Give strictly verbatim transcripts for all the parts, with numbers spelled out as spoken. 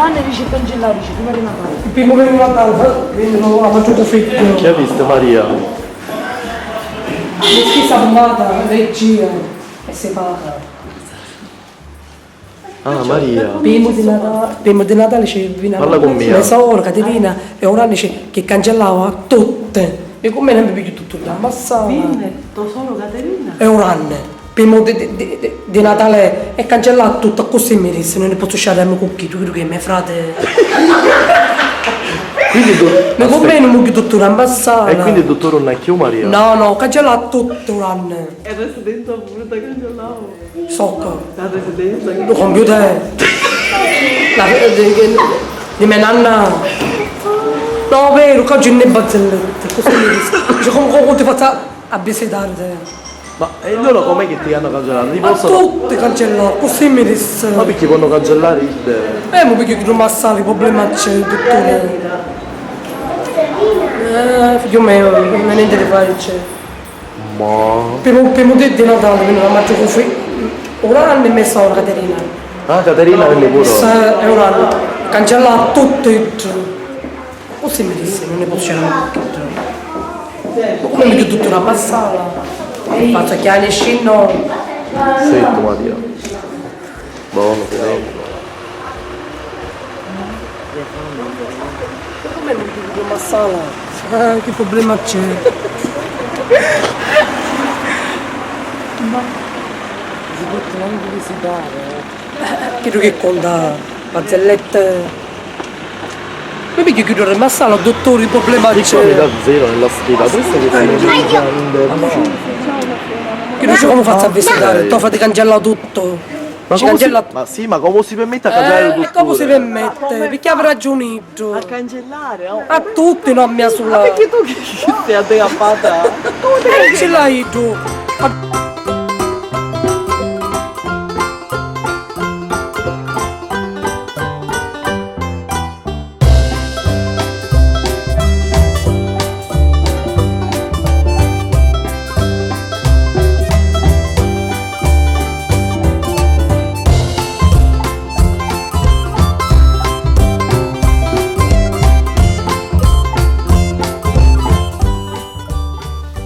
Anna dici cancellari, dici, prima di Natale. Prima di Natale, fa-, quindi non la faccio confetto. Chi ha visto Maria? Mi schissa fumata, regia, e si parla. Ah, Maria. Prima di Natale, prima di Natale ci veniva. Parla con me. Mia sora Caterina e ora dice che cancellava tutte. E con me non mi piglio tutto da ammassare. Dimmi, tua sora Caterina? E ora. Prima di, di, di, di, di Natale e cancellà tutto, così mi disse, non ne posso uscire a me con chi, tu, che mio frate. Quindi tu. Ma con me non mi piglio tutto da ammassare. E quindi il dottore non ha più Maria? No, no, cancellà tutto un anno. E residenza pure da cancellare. Socco. La residenza. Lu computer. La, di, di, di me nanna. No, veru, ca oggi ne barzellette. Così mi dice. Dice, come, come ti faccio a visitare te? Ma e loro com'è che ti hanno cancellato? Ti. Ma possono tutti cancellare, così mi disse. Ma perché vanno cancellare il. Eh, ma perché tu non sai che problema c'è, dottore? Eh, figlio mio, non è niente da fare, c'è. Ma. Prima, prima di, di Natale, quindi la mangio così. Un anno e mezzo ora, Caterina. Ah, Caterina venne pure. Sì, è un anno. Cancella tutto. Così mi disse, non ne posso uscire. Ma come mi dico tutto una passata? Faccio chiari e scinno. Sì, tu Maria. Buono, però. Come mi dico, ma sala? Eh, che problema c'è? Ma si può anche visitare. Eh, credo che conta, barzellette. Mi piglio chiudere il massale, dottore, il problema c'è. Piccioni da zero nella scheda, questo che si. Che non so come faccio a visitare, tua frate cancella tutto. Ma ci come si, cancella. Ma sì, ma come si permette a cambiare, eh, tutto? E come si permette? Perché avrà ragione iddu. A cancellare, oh. A tutti, no a mia sola. Ma perché tu che, che sei a te a fata? E ce l'hai tu.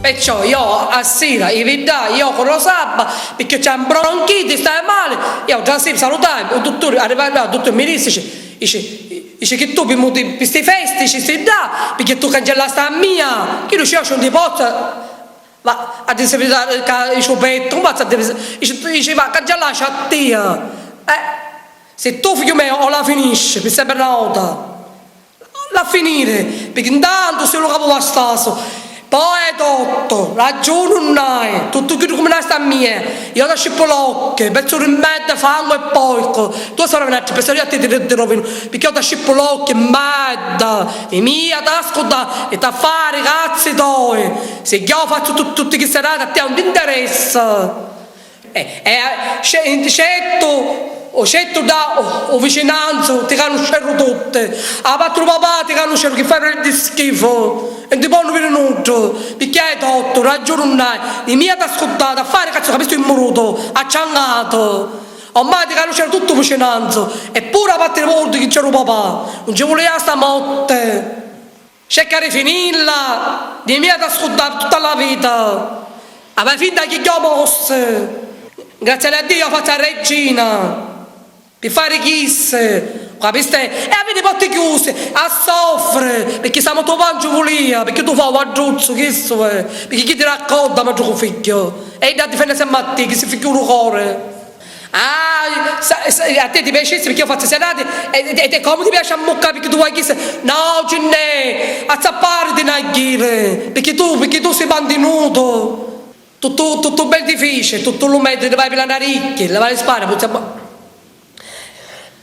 Perciò io a sira, i viddai, io cu Rosabba, perché c'è un bronchite, stai male, io già sì, salutai, il dottore arriva là, il dottore mi disse, dice, dice, dice che tu pi, pi sti festi ci stai ddà, perché tu cancellasti a mia, che io ci non ti posso, ma a disabilità, ca, dice, petto, un pazzo a disabilità, dice, dice, va, cancellaci a tia, eh, se tu figlio mio o la finisci, per sempre una volta. La finire, perché intanto sei lu capu vastasu. Poi hai tutto, ragione non hai, tutto chiddu cuminasti a mia, io ti scippu l'occhi, pezzu di merda, fangu e porcu, tu sarai un altro, penso io a te ti, ti rovinu, perché io ti scippu l'occhi, merda, e mia ti ascolta e ti fari cazzi toi, se io faccio tu, tutti chi serati a te non ti interessa. Eh, eh, sce-, scettu, o scettu da, o, o vicinanzu, ti canusceru tutti. A patru papà ti canusceru chi fai di schifo. E non ti ponnu viri nuddu. Picchì hai tuttu, ragiuni non hai. Di mia t'ascuttate, a fari cazzu capistu il murutu, acciangatu. Ormai ti canusceru tuttu vicinanzu. E puru a patri di chi c'era u papà. Non ci vulia sta morte. Cerca di finilla, di mia t'ascuttate tutta la vita. A fai finta chi io morsi. Grazie a Dio io faccio a regina. Pi fari chissi. Capiste? E aviti i porti chiusi, a soffri, perché sta mortu papà non ci vulia, perché tu fai u vadduzzu, chissu è. Perché chi ti racconta, ma tu figgio. E idda difende sempre a te, chi si figghiu lu core. Ah, sa, sa, a te ti piacessi perché io faccio serate e, e, e come ti piace a muccare perché tu vuoi chissà. No, Cinnè, a zappare ti ne ghire, perché tu, perché tu sei mantenuto. Tutto, tutto ben difficile, tutto lu mezzo ti vai per la naricchia, le vai a spara, puzza.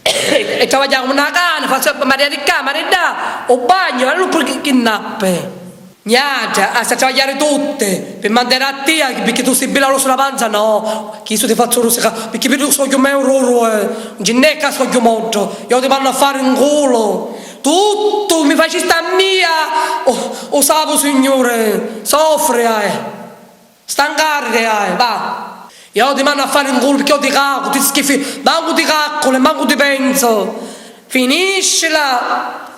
E travaglia come una cana, fa sempre Maria di qua, Maria di là, o bagno, e non poi che nappe. Niente, a sta travagliare tutte, per mandare a te, perché tu sei bella rossa la panza, no, che io ti faccio rosicare, perché vedo che sono mio roro, eh, non c'è neanche sono morto, io ti mando a fare in culo, tutto mi faciste a mia, oh, oh, savo signore, soffre, eh. Stancare hai, va. Io ti mando a fare in culo perché io ti caco, ti schifi, manco ti caccolo e manco ti penso. Finiscila!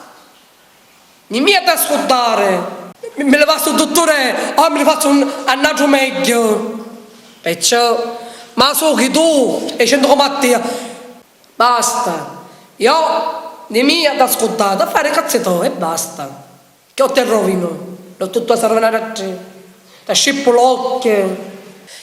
Ni mia da scurdari! Mi, mi li fazzu un dutturi o mi li fazzu un, a n'atru megghiu! Perciò, ma suchi tu e centu comu a tia! Basta! Io ni mia da scurdari, da fari i cazzi toi e basta! Chi o ti rovinu, l'ho tuttu a sarvinari a tri, t'ascippu l'occhi.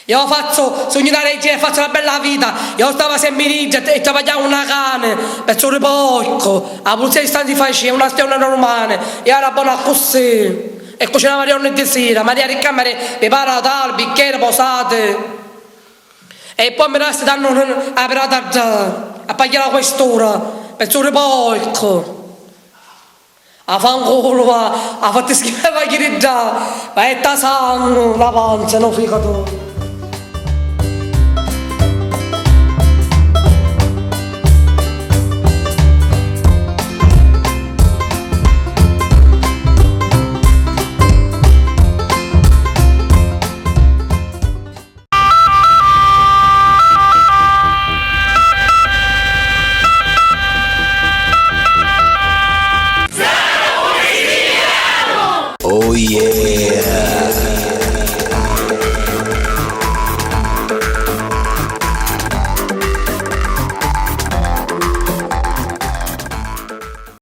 Io fazzu, sugnu na regina e fazzu na bella vita. Io stava semminiggia e travagghiavu na cani, pezzu di porcu. A pulizia di stanzi facia una stiona normale, io era bona accussì. E cucinava di giornu e di sira, Maria ricca Maria, mi para tale, bicchieri, posati. E poi mi resti dannu a pirata a pagliare la questura, pezzu di porcu. A fanculu, va, a fatti schifo e va chiri ddà, va e ta sangu, la panza, no figatu. Oh yeah!